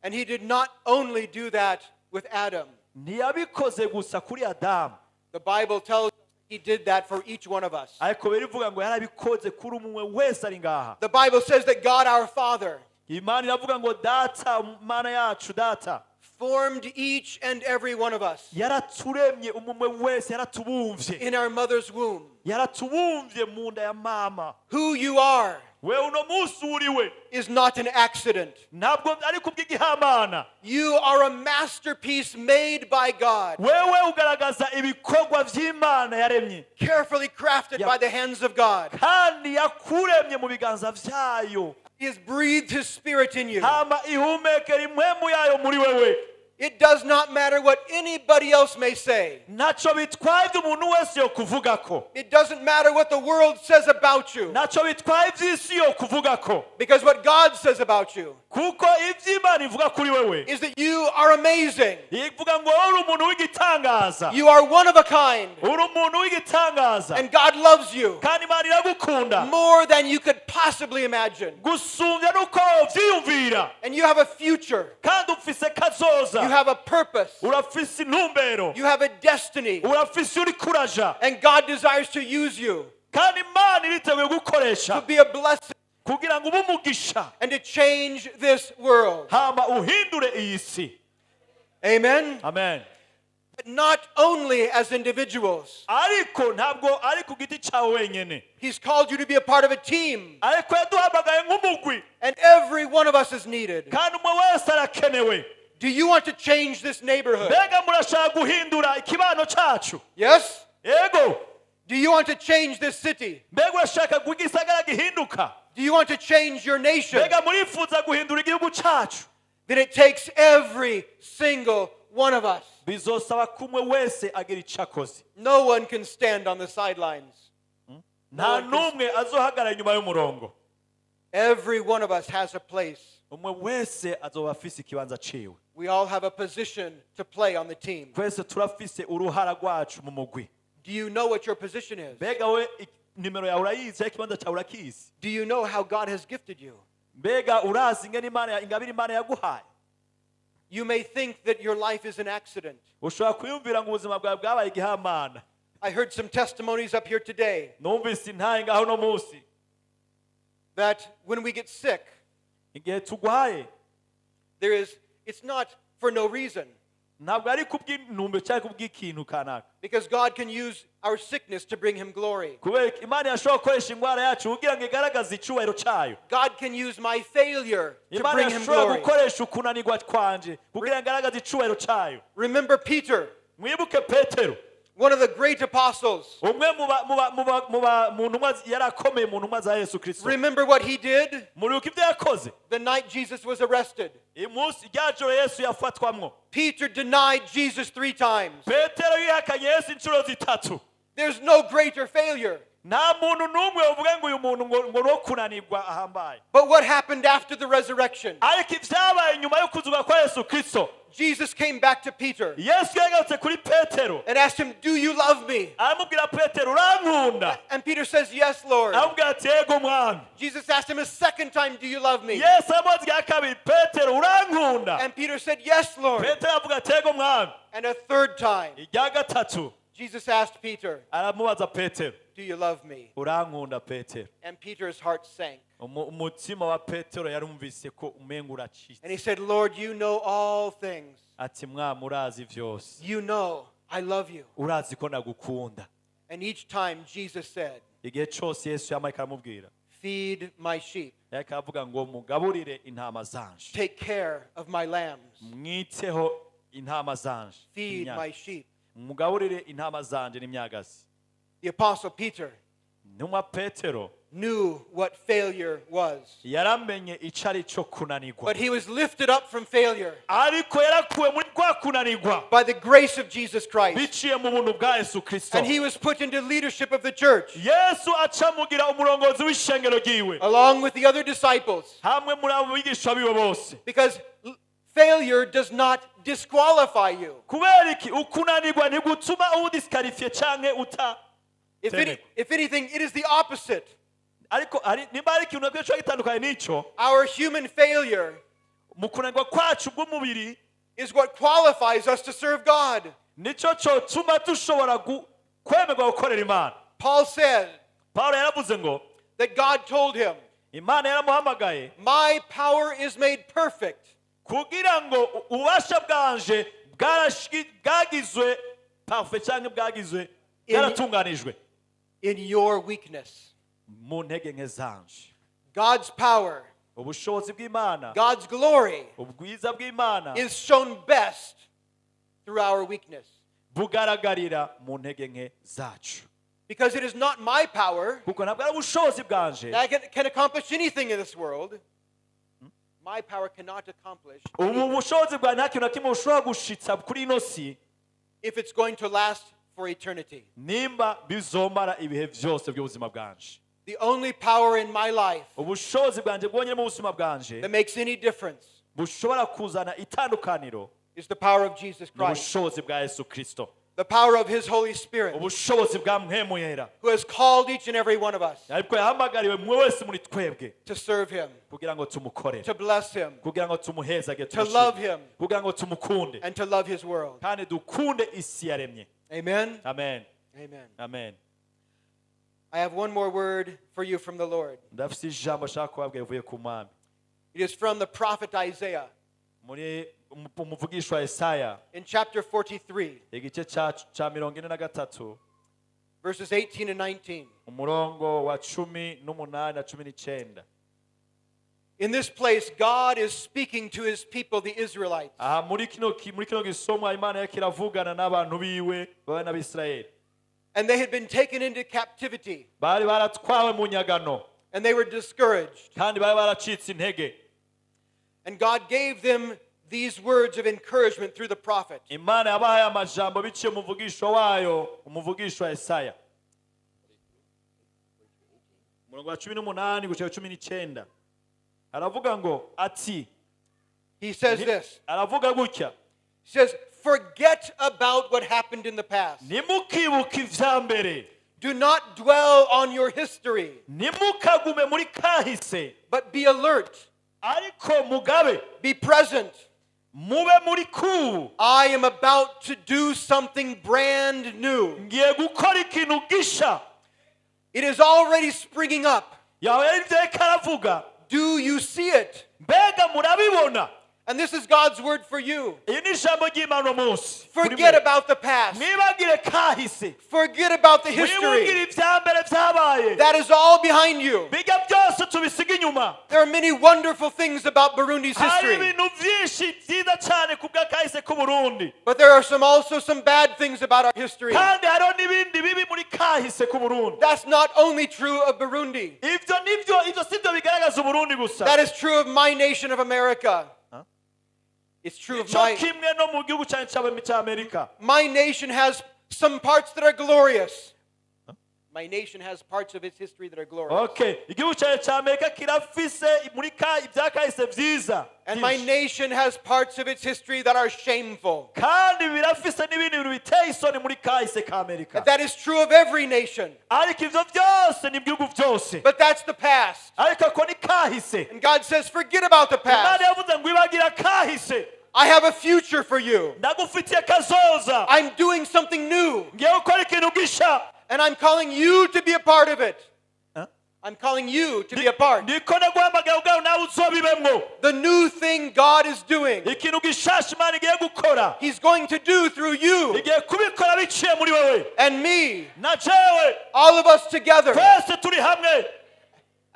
And he did not only do that with Adam. Ntiyabikoze gusa kuri Adamu. The Bible tells us he did that for each one of us. Ariko birivuga ngo yarabikoze kuri umwe wese ari ngaha. The Bible says that God our Father Imana iravuga ngo Data, Imana yacu Data, formed each and every one of us yaraturemye umwe wese, yaratubumvye in our mother's womb. Yaratubumvye mu nda ya mama. Who you are We uno munsi uriwe is not an accident. Ntabwo ari kubw'igihamana. You are a masterpiece made by God, Wewe ugaragaza ibikorwa vy'Imana yaremye, carefully crafted by the hands of God. Kandi yakuremye mu biganza vyayo. He has breathed His Spirit in you. Hama ihumekera impwemu yayo muri wewe. It does not matter what anybody else may say. Ntaco bitwaye ibyo umuntu wese yo kuvugako. It doesn't matter what the world says about you. Ntaco bitwaye ivy'isi yo kuvugako. Because what God says about you Kuko ivy'Imana ivuga kuri wewe is that you are amazing. Ivuga ngo wowe uri umuntu w'igitangaza. You are one of a kind. Uri umuntu w'igitangaza. And God loves you Kandi Imana iragukunda more than you could possibly imagine. Gusumbya nuko wovyiyumvira. And you have a future. Kandi ufise kazoza. You have a purpose. Urafise intumbero. You have a destiny. Urafise uri kuraja. And God desires to use you Kandi Imana iriteguye gukoresha to be a blessing kugira ngo ube umugisha and to change this world. Hama uhindure iyi si. Amen. Amen. But not only as individuals. Ariko ntabwo ari ku giti cyawe wenyine. He's called you to be a part of a team. Ariko yaduhamagaye nk'umugwi. And every one of us is needed. Kandi umwe wese arakenewe. Do you want to change this neighborhood? Mbega murashaka guhindura ikibano cyacu? Yes? Yego. Do you want to change this city? Mbega urashaka ko igisagara gihinduka? Do you want to change your nation? Mbega murifuza guhindura igihugu cyacu? Then it takes every single one of us. Bizosaba ko umwe wese agira icyo akoze. No one can stand on the sidelines. Nta n'umwe azohagarara inyuma y'umurongo. Every one of us has a place. Umwe wese azoba afise ikibanza ciwe. We all have a position to play on the team. Twese turafise uruhara rwacu mu mugwi. Do you know what your position is? Mbega we nimero yawe urayizi cyangwa ikibanza cyawe urakizi? Do you know how God has gifted you? Mbega urazi ingene Imana ingabire Imana yaguhaye? You may think that your life is an accident. Ushobora kwiyumvira ngo ubuzima bwawe bwabaye igihamana. I heard some testimonies up here today Numvise intahe ngaho uno munsi that when we get sick, igihe tugwaye there is it's not for no reason, ntabwo ari kubw'intumbero cyangwa kubw'ikintu kanaka, because God can use our sickness to bring him glory. Kubera ko Imana yashobora gukoresha indwara yacu kugira ngo igaragaze icyubahiro cyayo. God can use my failure to Imana bring him yashobora glory. gukoresha ukunanirwa kwanje kugira ngo igaragaze icyubahiro cyayo. Remember Peter, Mwibuke Petero, one of the great apostles. Umwe mu ba- mu ba- mu ba- mu ba- mu ntumwa yari akomeye mu ntumwa za Yesu Kirisito. Remember what he did Muribuka ibyo yakoze the night Jesus was arrested. Umunsi rya joro Yesu yafatwamwo. Peter denied Jesus three times. Petero yihakanye Yesu inshuro zitatu. There's no greater failure. Nta muntu n'umwe uvuga ngo uyu muntu ngo ngo ni uwo kunanirwa ahambaye. But what happened after the resurrection? Ariko ibyabaye nyuma yo kuzuka kwa Yesu Kirisito, Jesus came back to Peter Yesu yagarutse kuri Petero and asked him, "Do you love me?" aramubwira, "Petero, urankunda?" And Peter says, "Yes, Lord." Aramubwira ati, "Yego Mwami." Jesus asked him a second time, "Do you love me?" Yesu aramubaza irya kabiri, "Petero, urankunda?" And Peter said, "Yes, Lord." Petero avuga ati, "Yego Mwami." And a third time, Irya gatatu Jesus asked Peter, aramubaza Petero, "Do you love me?" "Urankunda, Petero?" And Peter's heart sank. Umutima wa Petero yarumvise ko umenga uracitse. And he said, "Lord, you know all things. Ati, "Mwami, urazi vyose. You know I love you." Urazi ko ndagukunda." And each time Jesus said, Igihe cyose Yesu yamarika aramubwira, "Feed my sheep, yariko aravuga ngo, "Mugaburire intama zanje, take care of my lambs, mwiteho intama zanje, feed imyagazi. My sheep." Mugaburire intama zanje n'imyagazi." The Apostle Peter Intumwa Petero knew what failure was, yaramenye icyo ari cyo kunanirwa, but he was lifted up from failure ariko yarakuwe muri kwa kunanirwa by the grace of Jesus Christ. biciye mu buntu bwa Yesu Kirisito. And he was put into leadership of the church Yesu acamugira umurongozi w'ishengero ryiwe along with the other disciples hamwe muri abo bigisha biwe bose, because Failure does not disqualify you. Kubera iki? Ukunanirwa ntigutuma uba disqualifié canke uta If anything, it is the opposite. Ariko hari nimba hari ikintu nakwiye coba gitandukanye n'ico. Our human failure Mu kunanirwa kwacu bw'umubiri is what qualifies us to serve God. Nico cotuma dushobora kwemerwa gukorera Imana. Paul said Pawulo yaravuze ngo that God told him, Imana yaramuhamagaye "My power is made perfect kugira ngo ububasha bwanje bwagizwe parfait cyangwa bwagizwe bwaratunganijwe in your weakness." mu ntege nke zanje. God's power, Ubushobozi bw'Imana, God's glory ubwiza bw'Imana is shown best through our weakness. Bugaragarira mu ntege nke zacu. Because it is not my power Kuko ntabwo ari ubushobozi bwanje that can accomplish anything in this world. My power cannot accomplish ubu anything bushobozi bwawe nta kintu na kimwe bushobora gushitsa kuri ino si if it's going to last for eternity. Nimba bizomara ibihe byose by'ubuzima bwanje. The only power in my life Ubushobozi bwanje bwonyine mu buzima bwanje that makes any difference bushobora kuzana itandukaniro is the power of Jesus ni Christ, ubushobozi bwa Yesu Kristo, the power of His Holy Spirit, ubushobozi bwa Mpwemu Yera, who has called each and every one of us ariko yahamagariwe mwe wese muri twebwe to serve Him, kugira ngo tumukorere, to bless Him, kugira ngo tumuhezage, to love tumushime, Him, kugira ngo tumukunde and to love His world. Kandi dukunde isi yaremye. Amen. Amen. Amen. Amen. I have one more word for you from the Lord. Ndafite ijambo ashaka kubabwira rivuye ku Mwami. It is from the prophet Isaiah Muri umuvugishwa wa Yesaya in chapter 43, igice ca 43, verses 18 and 19. umurongo wa 18 na 19. In this place, God is speaking to his people, the Israelites. Aha muri kino gisomwa Imana yariko iravugana n'abantu biwe baba n'Abisirayeli. And they had been taken into captivity, Bari baratwawe mu nyagano and they were discouraged. kandi bari baracitse intege. And God gave them these words of encouragement through the prophet. Imana yabahaye amajambo biciye umuvugisho wayo umuvugisho wa Yesaya umurongo wa 18 gushika 19 aravuga ngo ati He says this. Aravuga gutya. He says, "Forget about what happened in the past. Ntimukibuke ivya mbere. Do not dwell on your history, Ntimukagume muri kahise, but be alert, ariko mugabe, be present. Mube muri kubu. I am about to do something brand new. Ngiye gukora ikintu gisha. It is already springing up. Yawe yari ivyo yariko aravuga. Do you see it?" Mbega murabibona? And this is God's word for you. Iyi ni ijambo ry'Imana uno munsi kuri Forget mwe. about the past. Mwibagire kahise. Forget about the Mwibugire history. ibya mbere byabaye. That is all behind you. Bijya byose tubisiga inyuma. There are many wonderful things about Burundi's Hari history. ibintu byinshi byiza cyane ku bw'akahise k'Uburundi. But there are some also some bad things about our history. Kandi hariho n'ibindi bibi muri kahise k'Uburundi. That's not only true of Burundi. Ibyo nibyo ibyo si byo bigaragaza Uburundi gusa. That is true of my nation of America. It's true of Cyo my kimwe no mu gihugu cyane cy'Amerika. My nation has some parts that are glorious. My nation has parts of its history that are glorious. Okay, igihugu cyane cy'Amerika kirafise muri ka ibyakahise byiza And my byinshi. Nation has parts of its history that are shameful. Kandi birafise n'ibindi bintu biteye isoni muri kahise k'Amerika. And that is true of every nation. Ariko ivyo byose ni ibihugu byose. But that's the past. Ariko ako ni kahise. And God says, "Forget about the Imana past. yavuze ngo ibagira kahise. I have a future for you. Ndagufitiye kazoza. I'm doing something new. Ngiye gukora ikintu gisha. And I'm calling you to be a part of it. Huh? I'm calling you to be a part." Ndiko ndaguhamagara ubwawe nawe uzobibemwo. The new thing God is doing, Ikintu gishasha Imana igiye gukora, He's going to do through you igiye kubikora biciye muri wewe and me, na jewe, all of us together, twese turi hamwe,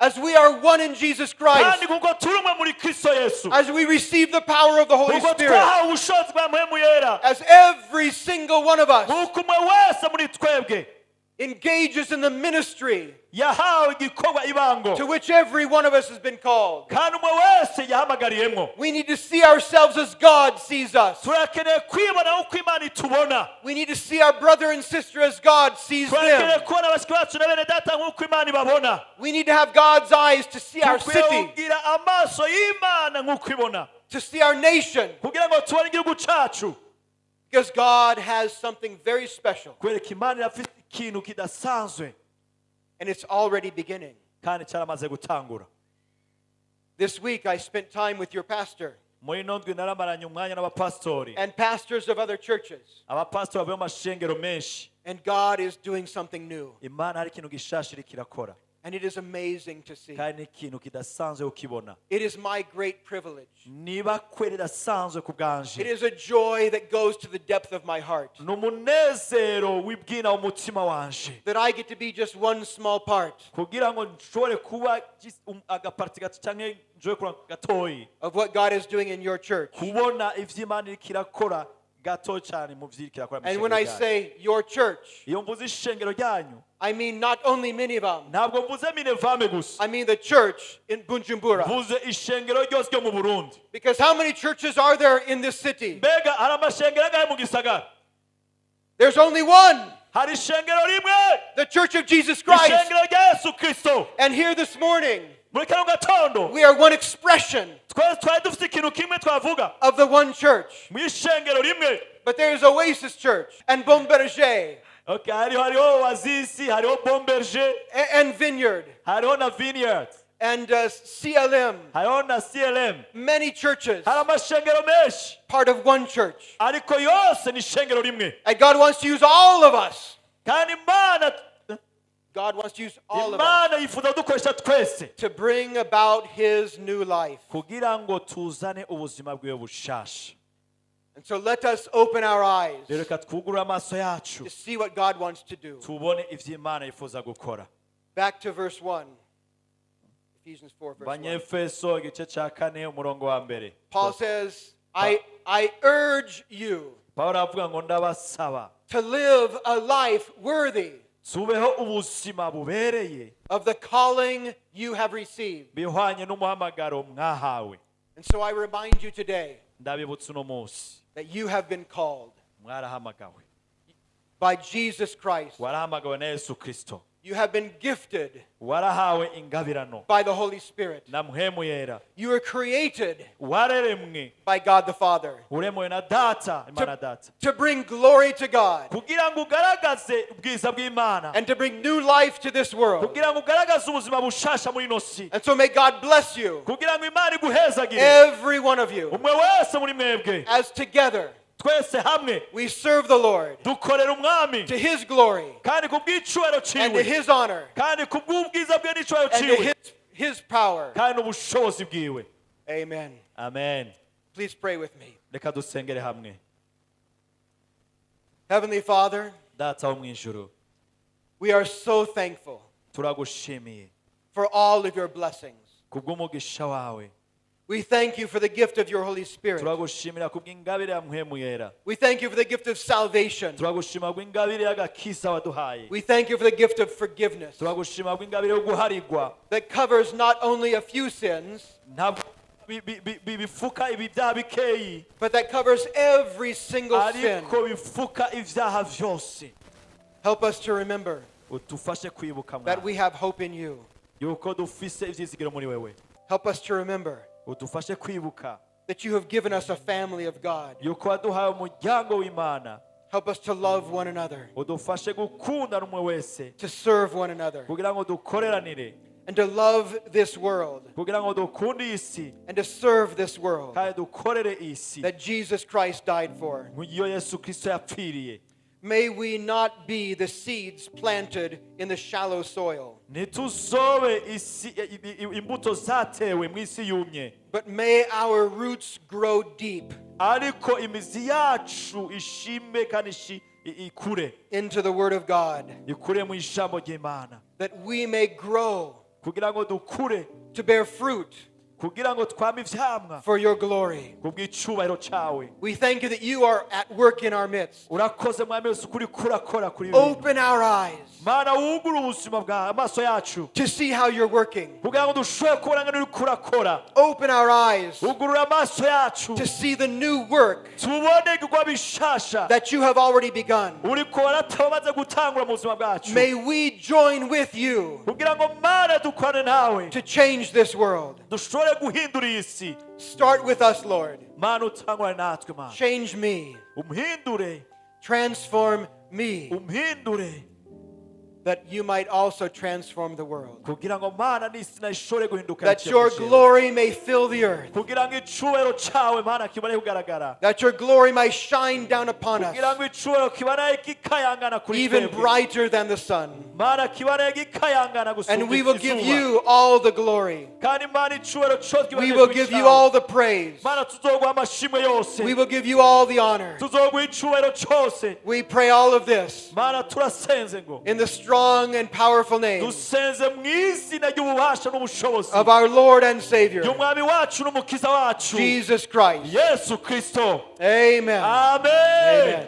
as we are one in Jesus Christ, kandi kuko turi umwe muri Kristo Yesu, as we receive the power of the Holy kuko Spirit, twahawe ubushobozi bwa Mpwemu Yera, as every single one of us nk'uko umwe wese muri twebwe engages in the ministry yahawe igikorwa ibango to which every one of us has been called. Kandi umwe wese yahamagariyeho. We need to see ourselves as God sees us. Turakeneye kwibona uko Imana itubona. We need to see our brother and sister as God sees Turakeneye them. kubona bashiki bacu na bene data nk'uko Imana ibabona. We need to have God's eyes to see our Dukwiye city kugira amaso y'Imana nk'uko ibona to see our nation. Kugira ngo tubone igihugu cacu. Because God has something very special, Kwereka Imana irafite ikintu kidasanzwe. And it's already beginning. Kandi cyaramaze gutangura. This week, I spent time with your pastor Muri ino ndwi naramaranye umwanya n'abapasitori and pastors of other churches, abapasitori bavuye mu mashengero menshi. And God is doing something new. Imana hari ikintu gishasha iriko irakora. And it is amazing to see. Kandi ni ikintu kidasanzwe kukibona. It is my great privilege. Niba kwera idasanzwe ku bwanje. It is a joy that goes to the depth of my heart Ni umunezero w'ibwina umutima wanje that I get to be just one small part kugira ngo nshobore kuba agaparti gato canke nshobore kuba gatoyi of what God is doing in your church. Kubona ivyo Imana iriko irakora gato cyane mu vyo iriko irakora mu And when ishengero I ryanyu. say your church, Iyo mvuze ishengero ryanyu, I mean not only Minivam, ntabwo mvuze Minevame gusa, I mean the church in Bujumbura. Mvuze ishengero ryose ryo mu Burundi. Because how many churches are there in this city? Mbega hari amashengero angahe mu gisagara? There's only one, Hari ishengero rimwe, the Church of Jesus Christ. Ishengero rya Yesu Kristo. And here this morning, Muri kano gatondo, we are one expression twese twari dufite ikintu kimwe twavuga of the one church. mu ishengero rimwe. But there's Oasis Church and Bomberger Okay, hariho Oasis, hariho Bomberger, and Vineyard hariho na Vineyard, and CLM. Hariho na CLM. Many churches, Hari amashengero menshi, part of one church. Ariko yose ni ishengero rimwe. And God wants to use all of us. Kandi Imana God wants to use all of us Imana yifuza kudukoresha twese to bring about His new life. Kugira ngo tuzane ubuzima bwiwe bushasha. And so let us open our eyes Rero reka twugurure amaso yacu to see what God wants to do. tubone ivyo Imana yifuza gukora. Back to verse 1. Ephesians 4, verse 1. Banyefeso igice cya kane umurongo wa mbere. Paul says, I urge you Pawulo aravuga ngo ndabasaba to live a life worthy tubeho ubuzima bubereye of the calling you have received. Bihwanye n'umuhamagaro mwahawe. And so I remind you today Ndabibutsa uno munsi that you have been called mwarahamagawe by Jesus Christ. Warahamagawe na Yesu Kristo. You have been gifted Warahawe ingabirano by the Holy Spirit. Na mpwemu yera. You were created Wararemwe by God the Father uremewe na Data Imana Data to bring glory to God kugira ngo ugaragaze ubwiza bw'Imana and to bring new life to this world. Kugira ngo ugaragaze ubuzima bushasha muri ino si. And so may God bless you, Kugira ngo Imana iguhezagire, every one of you, umwe wese muri mwebwe, as together twese hamwe we serve the Lord dukorera Umwami to His glory kandi ku bw'icubahiro and to ciwe His honor kandi ku bw'ubwiza bwe n'icubahiro and to ciwe His power. Kandi n'ubushobozi bwiwe. Amen. Amen. Please pray with me. Reka dusengere hamwe. Heavenly Father, Data wo mu ijuru, we are so thankful turagushimiye for all of your blessings. Ku bw'umugisha wawe. We thank you for the gift of your Holy Spirit. Turagushimira ku bw'ingabire ya mpwemu yera. We thank you for the gift of salvation. Turagushima bw'ingabire y'agakiza waduhaye. We thank you for the gift of forgiveness Turagushima bw'ingabire yo guharigwa that covers not only a few sins, ntabwo bifuka ibi byaha bikeyi, but that covers every single sin. Ariko bifuka ibyaha byose. Help us to remember Utufashe kwibuka that Mwami we have hope in you. Yuko dufise ibyizigiro muri wewe. Help us to remember Udufashe kwibuka that you have given us a family of God. Yuko waduhaye umuryango w'Imana. Help us to love one another, Udufashe gukundana umwe wese, to serve one another, kugira ngo dukoreranire, and to love this world kugira ngo dukunde iyi si and to serve this world kandi dukorere iyi si that Jesus Christ died for. Nk'iyo Yesu Kristo yapfiriye. May we not be the seeds planted in the shallow soil, Ntituzobe isi imbuto zatewe mu isi yumye, but may our roots grow deep ariko imizi yacu ishime kandi ikure into the Word of God, ikure mu ijambo ry'Imana, that we may grow kugira ngo dukure to bear fruit kugira ngo twame ivyamwa for your glory. Ku bw'icubahiro cawe. We thank you that you are at work in our midst. Urakoze Mwami Yesu kuri kurakora kuri ibi bintu. Open our eyes Mana wugure ubuzima bwa amaso yacu to see how you're working. Kugira ngo dushobore kubona ngene uriko urakora. Open our eyes Ugurura amaso yacu to see the new work tubone ibikorwa bishasha that you have already begun. Uriko warataba maze gutangura mu buzima bwacu. May we join with you Kugira ngo Mana dukorane nawe to change this world. Dushobore Ushobore guhindura iyi si. Start with us, Lord. Mana, utangurane natwe, Mana. Change me. Umuhindure. Transform me Umuhindure that you might also transform the world. Kugira ngo, Mana, n'isi nayo ishobore guhinduka That biciye your muri jewe. Glory may fill the earth. Kugira ngo icubahiro cawe, Mana, kibone kugaragara. That your glory might shine down upon Kugira us ngo icubahiro kibane gikayangana kuri even twebwe. Brighter than the sun. Mana, kibane gikayangana And gusumba we will give izuba. You all the glory. Kandi, Mana, icubahiro cose We kibane will kuba give You icawe. All the praise. Mana, tuzoguha amashimwe yose. We will give You all the honor. Tuzoguha icubahiro cose. We pray all of this Mana, turasenze ngo in the strong and powerful name dusenze mu izina ry'ububasha n'ubushobozi of our Lord and Savior, ry'umwami wacu n'umukiza wacu, Jesus Christ. Yesu Kristo. Amen. Amen. Amen.